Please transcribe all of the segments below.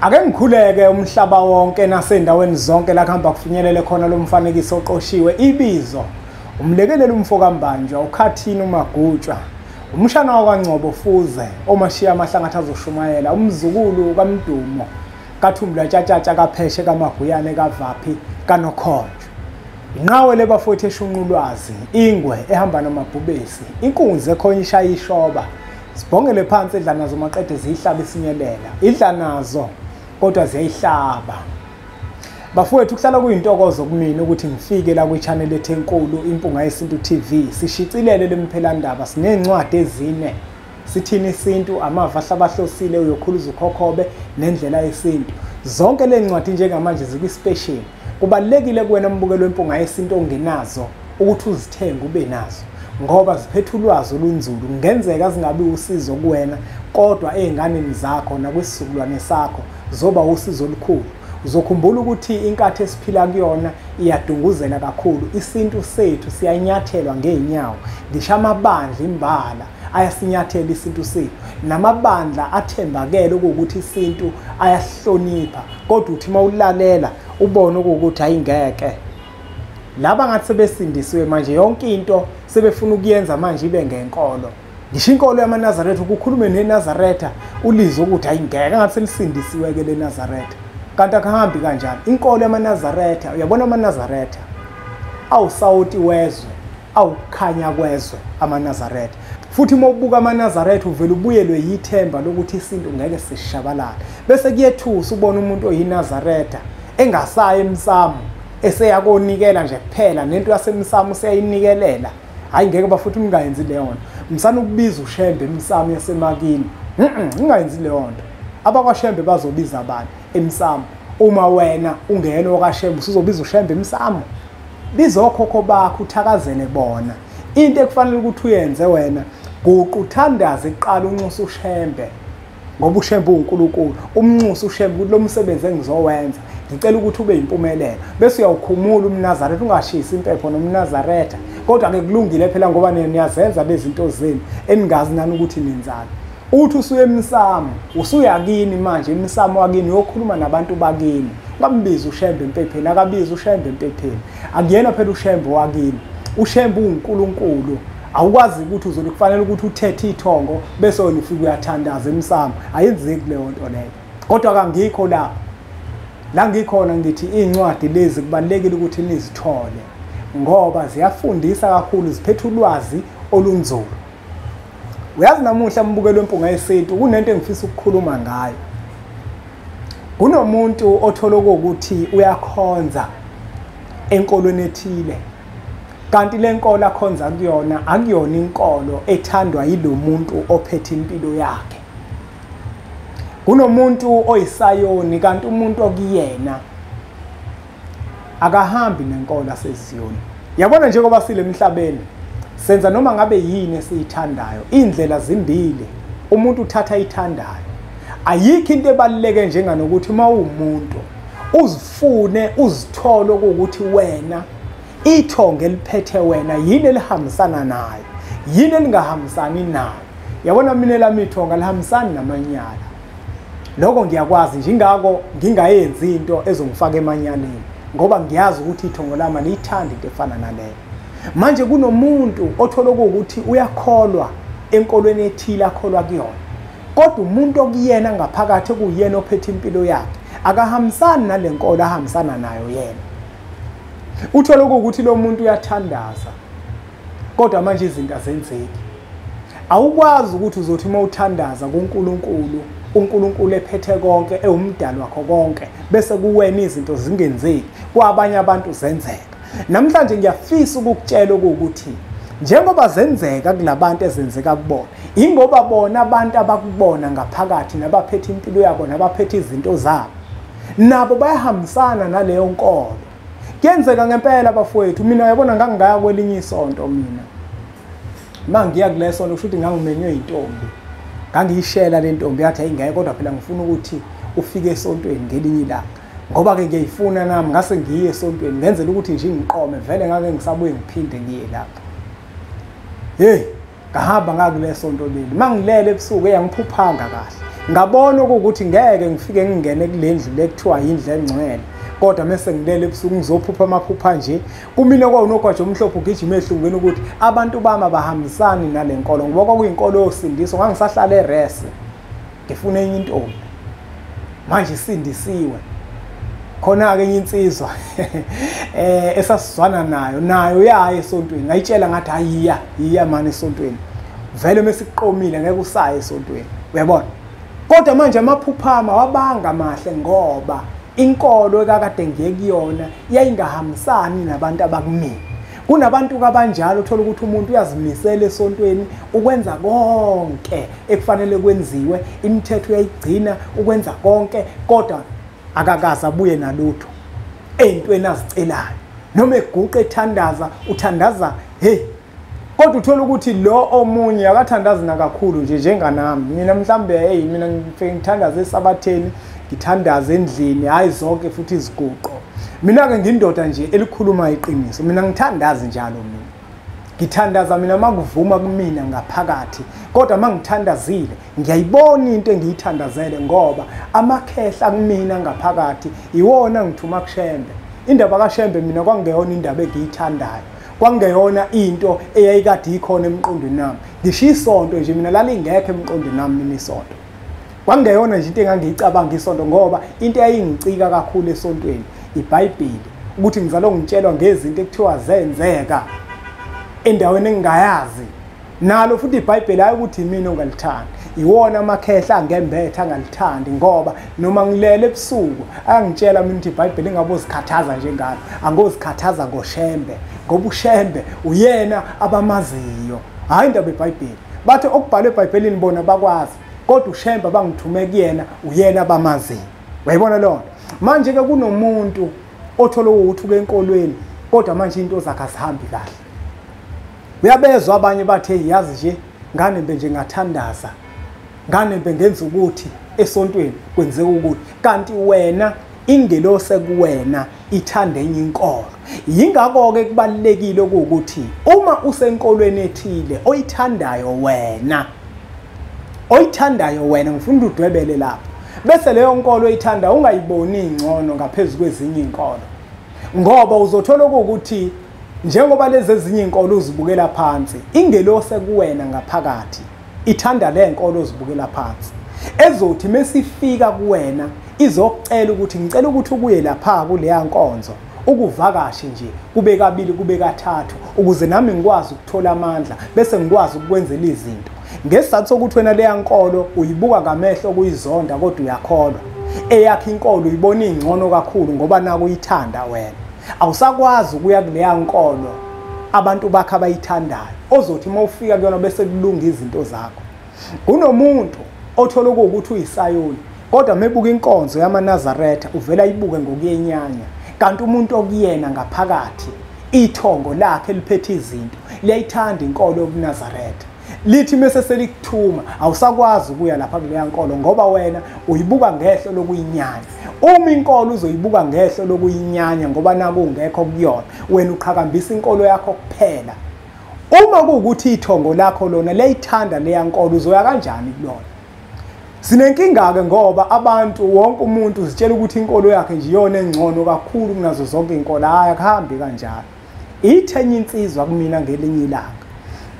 Ake ngikhuleke umhlaba wonke nasendaweni zonke la kuhamba kufinyelele khona lo mfanekiso oqoshiwe. Ibizo umlekeleli umfo kaMbanjwa, uKhathini uMagutshwa, umshana wakwaNgcobo Fuze, omashiya amahlangathi azoshumayela, umzukulu kaMdumo kaThumbula Tshatshatsha kaPheshe kaMaguyane kaVaphi kaNokhonjwa. Inqawe lebafowethu eshunqulwazi, ingwe ehamba namabhubesi, inkunzi ekhonya ishaya ishoba, sibhongele phansi edla nazo maqede ziyihlaba isinyelela, idla nazo kodwa ziyayihlaba. Bafowethu, kuhlala kuyintokozo kumina ukuthi ngifike la kwi-channel ethu enkulu Impunga Yesintu TV, sishicilele lemphelandaba, sinezincwadi ezine. Sithini isintu, amava ahlabahlosile, uyokhuluza ukhokhobe nendlela yesintu. Zonke le ncwadi njengamanje zikwi-special. Kubalulekile kuwena mbukelo wempunga yesintu ongenazo ukuthi uzithenge ube nazo, ngoba ziphethe ulwazi olunzulu. Kungenzeka zingabi usizo kuwena, kodwa ey'nganeni zakho nakwisizukulwane sakho zoba usizo olukhulu. Uzokhumbula ukuthi inkathi esiphila kuyona iyadunguzela kakhulu. Isintu sethu siyanyathelwa ngey'nyawo, ngisho amabandla imbala ayasinyathela isintu sethu, namabandla athembakele ukuthi isintu ayahlonipha, kodwa uthi uma ulalela ubone ukuthi ayingeke. Laba ngathi sebesindisiwe manje, yonke into sebefuna ukuyenza manje ibe ngenkolo. Ngisho inkolo yamaNazaretha, ukukhulume neNazaretha ulizwe ukuthi ayingeke, ngathi selisindisiwe ke leNazaretha. Kanti akuhambi kanjalo. Inkolo yamaNazaretha, uyabona amaNazaretha awusawoti wezwe, awukhanya kwezwe amaNazaretha. Futhi uma ubuka amaNazaretha uvela ubuyelwe yithemba lokuthi isintu ngeke sishabalale. Bese kuyethusa ubona umuntu oyiNazaretha engasayi emsamo, eseyakonikela nje kuphela, nento yasemsamo useyayinikelela. Hayi ngeke bafuthi ungayenzi leyo nto. Msana ukubiza uShembe emsamo yasemakini. Ungayenzi leyo nto. AbakwaShembe bazobiza abantu emsamo. Uma wena ungena okaShembe usuzobiza uShembe emsamo. Biza okhokho bakho uthakazele bona. Into ekufanele ukuthi uyenze wena, guqa uthandaze kuqala unxuse uShembe, ngoba uShembe uNkulunkulu. Umnxuse uShembe ukuthi lo msebenzi engizowenza ngicela ukuthi ube impumelelo. Bese uyawukhumula umNazaretha, ungashisi impepho nomNazaretha. Kodwa ke kulungile phela ngoba niyazenza lezinto zenu eningazi nani ukuthi nenzani. Uthi usuye emsamo, usuyakini manje emsamo wakini uyokhuluma nabantu bakini. Ungambizi uShembe empepheni, akabizi uShembe empepheni. Akuyena phela uShembe wakini. uShembe uNkulunkulu. Awukwazi ukuthi uzobe kufanele ukuthi uthethe ithongo bese wena ufike uyathandaza emsamo. Ayenzeki leyo nto leyo. Kodwa kangikho lapho. La ngikhona ngithi iy'ncwadi lezi kubalulekile ukuthi nizithole, ngoba ziyafundisa kakhulu, ziphethe ulwazi olunzulu. Uyazi namuhla mbukelo wempunga yesintu kunento engifisa ukukhuluma ngayo. Kunomuntu othola ukuthi uyakhonza enkolweni ethile, kanti le nkolo akhonza kuyona akuyona inkolo ethandwa yilo muntu ophethe impilo yakhe. Kunomuntu oyisayoni, kanti umuntu okuyena akahambi nenkolo yaseZiyoni. Yabona njengoba sile emhlabeni senza noma ngabe yini esiyithandayo, indlela zimbili, umuntu uthatha ayithandayo. Ayikho into ebaluleke njenganokuthi uma uwumuntu uzifune uzithole ukuthi wena ithongo eliphethe wena yini elihambisana nayo, yini elingahambisani nayo. Yabona mina lami ithongo alihambisani namanyala. Lokho ngiyakwazi nje, ingakho ngingayenzi into ezongifaka emanyaleni, ngoba ngiyazi ukuthi ithongo lami aliyithandi into efana naleyo. Manje kunomuntu othola ukuthi uyakholwa enkolweni ethile akholwa kuyona, kodwa umuntu okuyena ngaphakathi okuyena ophethe impilo yakhe akahambisani nale nkolo ahambisana nayo yena. Uthola ukuthi lo muntu uyathandaza, kodwa manje izinto azenzeki. Awukwazi ukuthi uzothi uma uthandaza kuNkulunkulu, uNkulunkulu ephethe konke, ewumdali wakho konke, bese kuwena izinto zingenzeki, kwabanye abantu zenzeka. Namhlanje ngiyafisa ukukutshela ukuthi njengoba zenzeka kulabantu ezenzeka kubona, ingoba bona abantu abakubona ngaphakathi nabaphethe impilo yabo nabaphethe izinto zabo, nabo bayahambisana naleyo nkolo. Kuyenzeka ngempela bafowethu. Mina yabona ngangingaya kwelinye isonto mina. Mangiya kuleso kusho ukuthi ngangimenywe intombi. Ngangiyishela le ntombi yathi ayingeke, kodwa phela ngifuna ukuthi ufike esontweni ngelinye ilanga, ngoba ke ngiyayifuna nami. Ngase ngiye esontweni ngenzela ukuthi nje ngiqome, vele ngake ngisabuye ngiphinde ngiye lapha. Hey, ngahamba ngakulesonto leli. Mangilele ebusuku eyangiphuphanga kahle. Ngabona ukuthi ngeke ngifike ngingene kule ndlu lekuthiwa indlu engcwele, kodwa mase ngilele ebusuku ngizophupha amaphupha nje. Kumina kwawunogwaja omhlophe ugijima ehlungwini ukuthi abantu bami abahambisani nale nkolo, ngoba kwakuyinkolo yosindiso. Ngangisahlala erese ngifuna enye intombi, manje isindisiwe. Khona-ke enye insizwa esasizwana nayo yaya esontweni, ngayitshela ngathi hayi yiya mani esontweni, vele mesiqomile ngeke usaye esontweni, uyabona. Kodwa manje amaphuphama wabanga mahle ngoba inkolo ekakade ngiye kuyona yayingahambisani nabantu abakumina. Kunabantu abanjalo uthola ukuthi umuntu uyazimisela esontweni ukwenza konke ekufanele kwenziwe, imithetho uyayigcina, ukwenza konke, kodwa akakaze abuye nalutho ey'ntweni azicelayo. Noma eguqa ethandaza, uthandaza hey, kodwa uthola ukuthi lo omunye akathandazi nakakhulu nje njenganami. Mina mhlambe hey, mina ngifike ngithandaze esabatheni, ngithandaze endlini, hayi zonke futhi iziguqo. Mina-ke ngindoda nje elikhuluma iqiniso, mina ngithandazi njalo. Mina ngithandaza mina makuvuma kumina ngaphakathi, kodwa mangithandazile ngiyayibona into engiyithandazele, ngoba amakhehla kumina ngaphakathi iwona ngithuma kuShembe. Indaba kaShembe mina kwangeyona indaba engiyithandayo, kwangeyona into eyayikade ikhona emqondweni nami. Ngisho isonto nje mina lalingekho emqondweni nami mina isonto. Kwangeyona nje into engangiyicabanga isonto, ngoba into eyayingicika kakhulu esontweni iBhayibheli, ukuthi ngizalo ngitshelwa ngezinto ekuthiwa zenzeka endaweni engingayazi. Nalo futhi iBhayibheli hayi ukuthi mina ongalithandi, iwona amakhehla angembethe angalithandi, ngoba noma ngilele ebusuku ayangitshela mina ukuthi iBhayibheli ingabozikhathaza njengalo, angozikhathaza ngoShembe, ngoba uShembe uyena abamaziyo, hayi indaba eBhayibheli. Bathi okubhalwe eBhayibhelini bona bakwazi, kodwa uShembe abangithume kuyena uyena abamaziyo. Uyayibona leyo nto? Manje-ke kunomuntu othola ukuthi uke enkolweni, kodwa manje into zakhe azihambi kahle. Uyabezwa abanye bathe yazi nje nganembe nje ngathandaza, nganembe ngenza ukuthi esontweni kwenzeka ukuthi, kanti wena ingelosi kuwena ithanda enye inkolo. Yingakho-ke kubalulekile ukuthi uma usenkolweni ethile oyithandayo wena, ngifuna udwebele lapho, bese leyo nkolo oyithanda ungayiboni ingcono ngaphezu kwezinye inkolo, ngoba uzothola ukuthi njengoba lezi ezinye inkolo uzibukela phansi, ingelosi kuwena ngaphakathi ithanda le nkolo ozibukela phansi, ezothi mesifika kuwena izokucela ukuthi ngicela ukuthi ubuye lapha kuleya nkonzo ukuvakashe nje kube kabili kube kathathu, ukuze nami ngikwazi ukuthola amandla bese ngikwazi ukukwenzela izinto. Ngesizathu sokuthi wena leya nkolo uyibuka ngamehlo okuyizonda, kodwa uyakholwa eyakho inkolo uyibona ingcono kakhulu ngoba naku uyithanda wena. Awusakwazi ukuya kuleya nkolo abantu bakhe abayithandayo, ozothi uma ufika kuyona bese kulunga izinto zakho. Kunomuntu othola ukuthi uyisayoni, kodwa mebuka inkonzo yamaNazaretha uvela ayibuke ngokuyenyanya, kanti umuntu okuyena ngaphakathi ithongo lakhe liphethe izinto liyayithanda inkolo yobuNazaretha. Lithi mase selikuthuma awusakwazi ukuya lapha kuleya nkolo, ngoba wena uyibuka ngehlo lokuyinyanya. Uma inkolo uzoyibuka ngehlo lokuyinyanya ngoba naku ungekho kuyona, wena uqhakambisa inkolo yakho kuphela. Uma kuwukuthi ithongo lakho lona liyayithanda leya nkolo, uzoya kanjani kulona? Sinenkinga-ke ngoba abantu, wonke umuntu uzitshela ukuthi inkolo yakhe nje iyona engcono kakhulu kunazo zonke iy'nkolo. Hhayi, akuhambi kanjalo. Ithe enye insizwa kumina ngelinye ilanga,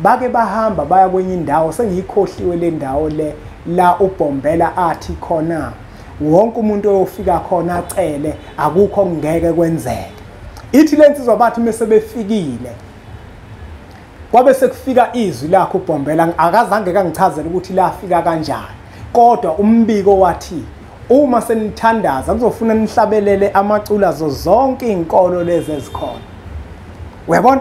bake bahamba baya kwenye indawo, sengiyikhohliwe le ndawo le la uBhombela athi khona wonke umuntu oyofika khona acele, akukho okungeke kwenzeke. Ithi le nsizwa bathi mese befikile kwabe sekufika izwi lakhe uBhombela, akazange kangichazele ukuthi lafika kanjani, kodwa umbiko wathi uma senithandaza kuzofuna nihlabelele amaculo azo zonke iy'nkolo lezi ezikhona. Uyabona?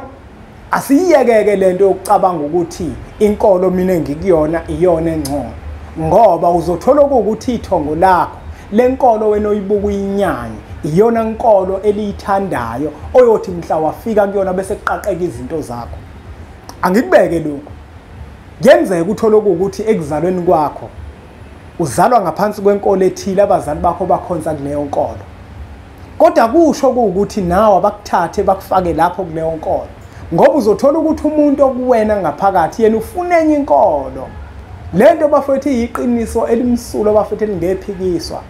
Asiyiyekeke lento yokucabanga ukuthi inkolo mina engikuyona iyona engcono, ngoba uzothola ukuthi ithongo lakho lenkolo wena oyibuka uyinyanya iyona nkolo eliyithandayo, oyothi mhla wafika kuyona bese kuqaqeka izinto zakho. Angikubeke lokhu. Kuyenzeka uthole ukuthi ekuzalweni kwakho uzalwa ngaphansi kwenkolo ethile, abazali bakho bakhonza kuleyo nkolo, kodwa kusho ukuthi nawe abakuthathe bakufake lapho kuleyo nkolo, ngoba uzothola ukuthi umuntu okuwena ngaphakathi yena ufuna enye inkolo. Lento bafowethu iyiqiniso elimsulwa bafowethu elingephikiswa.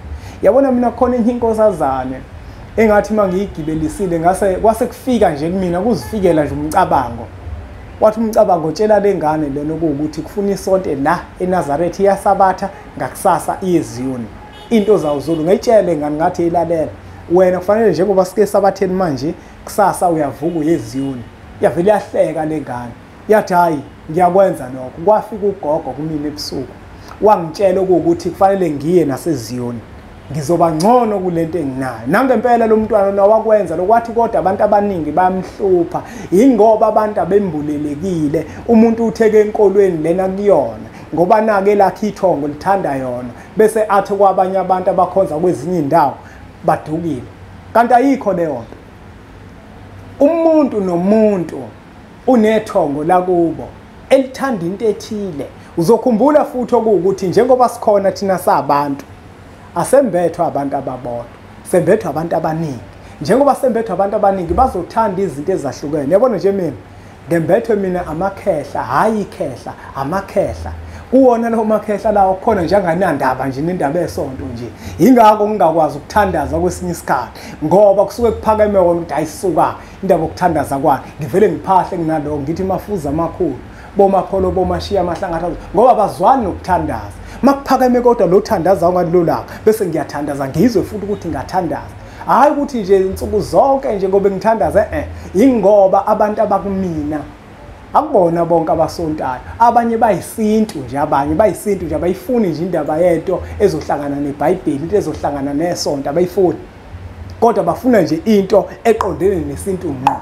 Yabona mina khona enye inkosazane engathi mangiyigibelisile ngase kwase kufika nje kumina kuzifikela nje umcabango. Wathi umcabango tshela lengane lena ukuthi kufuna isonto la eNazaretha iyasabatha ngakusasa iyeZiyoni. Into zawuzulu ngayitshela ngani ngathi ilalela. Wena kufanele njengoba sike sabatheni manje kusasa uyavuka uyeZiyoni. Yavele yahleka lengane. Yathi hayi ngiyakwenza lokho. Kwafika ugogo kumina ebusuku. Wangitshela ukuthi kufanele ngiye naseZiyoni. Ngizoba ngcono kulento enginayo. Nangempela lo mntwana nawakwenza lokwathi kodwa abantu abaningi bayamhlupha ingoba abantu abembulelekile. Umuntu utheke enkolweni lena kuyona ngoba nake lakhe ithongo lithanda yona bese athi kwabanye abantu abakhonza kwezinye indawo badukile. Kanti ayikho leyo nto. Umuntu nomuntu unethongo lakubo elithanda into ethile. Uzokhumbula futhi okuwukuthi njengoba sikhona thina sabantu asembethwa abantu ababodwa, sembethwa abantu abaningi. Njengoba sembethwa abantu abaningi bazothanda izinto ezahlukene. Yabona nje mina ngembethwe mina amakhehla, hayi ikhehla, amakhehla. Kuwona lo makhehla lawo khona nje anganandaba nje nendaba esonto nje. Ingakho ngingakwazi ukuthandaza kwesinye isikhathi ngoba kusuke kuphakeme wona ukuthi ayisuka indaba yokuthandaza kwani. Ngivele ngiphahle nginalowo ngithi mafuza amakhulu, bomapholo bomashiya amahlangatha ngoba bazwani nokuthandaza. Makuphakeme kodwa lo thandaza ungalolaka bese ngiyathandaza ngizwe futhi ukuthi ngathandaza. Hayi ukuthi nje insuku zonke nje ngoba ngithandaza ingoba abantu abakumina akubona bonke abasontayo. Abanye bayisintu nje, abanye bayisintu nje abayifuni nje indaba yento ezohlangana neBhayibheli, into ezohlangana nesonto abayifuni. Kodwa bafuna nje into eqondene nesintu ngqo.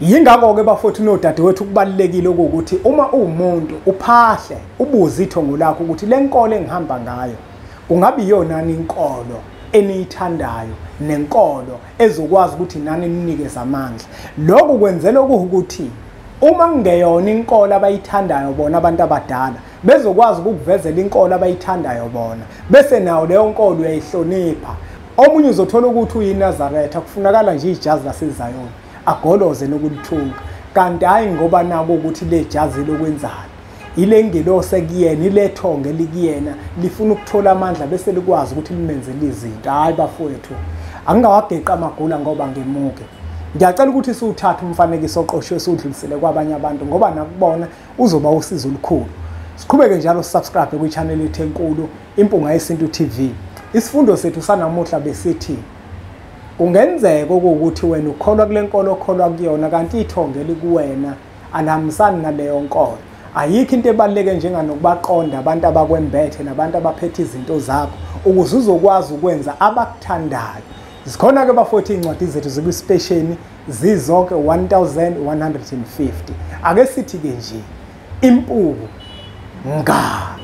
Yingakho-ke bafowethu nodadewethu kubalulekile ukuthi uma uwumuntu uphahle ubuze ithongo lakho ukuthi le nkolo engihamba ngayo kungabe iyona inkolo eniyithandayo nenkolo ezokwazi ukuthi nani ninikeze amandla. Lokhu kwenzela ukuthi uma kungeyona inkolo abayithandayo bona abantu abadala bezokwazi ukukuvezela inkolo abayithandayo bona bese nawo leyo nkolo uyayihlonipha. Omunye uzothola ukuthi uyiNazaretha kufunakala nje ijazi laseZayoni agoloze nokulithunga, kanti hayi ngoba nako ukuthi le jazi lokwenzani ile ngelosi ekuyena ile thongo elikuyena lifuna ukuthola amandla bese likwazi ukuthi limenzele izinto. Hayi bafowethu, angingawageqa amagula ngoba ngemuke. Ngiyacela ukuthi siwuthathe umfanekiso oqoshiwe siwudlulisele kwabanye abantu ngoba nakubona uzoba usizo olukhulu. Siqhubeke njalo subscribe kwi-channel yethu enkulu Impunga Yesintu TV. Isifundo sethu sanamuhla besithi kungenzeka ukuthi wena ukholwa kule nkolo okholwa kuyona kanti ithongo elikuwena alihambisani naleyo nkolo. Ayikho into ebaluleke njenganokubaqonda abantu abakwembethe nabantu abaphethe izinto zakho ukuze uzokwazi ukwenza abakuthandayo. Zikhona-ke bafowethu iy'ncwadi zethu zikwisipesheni zizonke 1150. Ake sithi-ke nje impuku nga.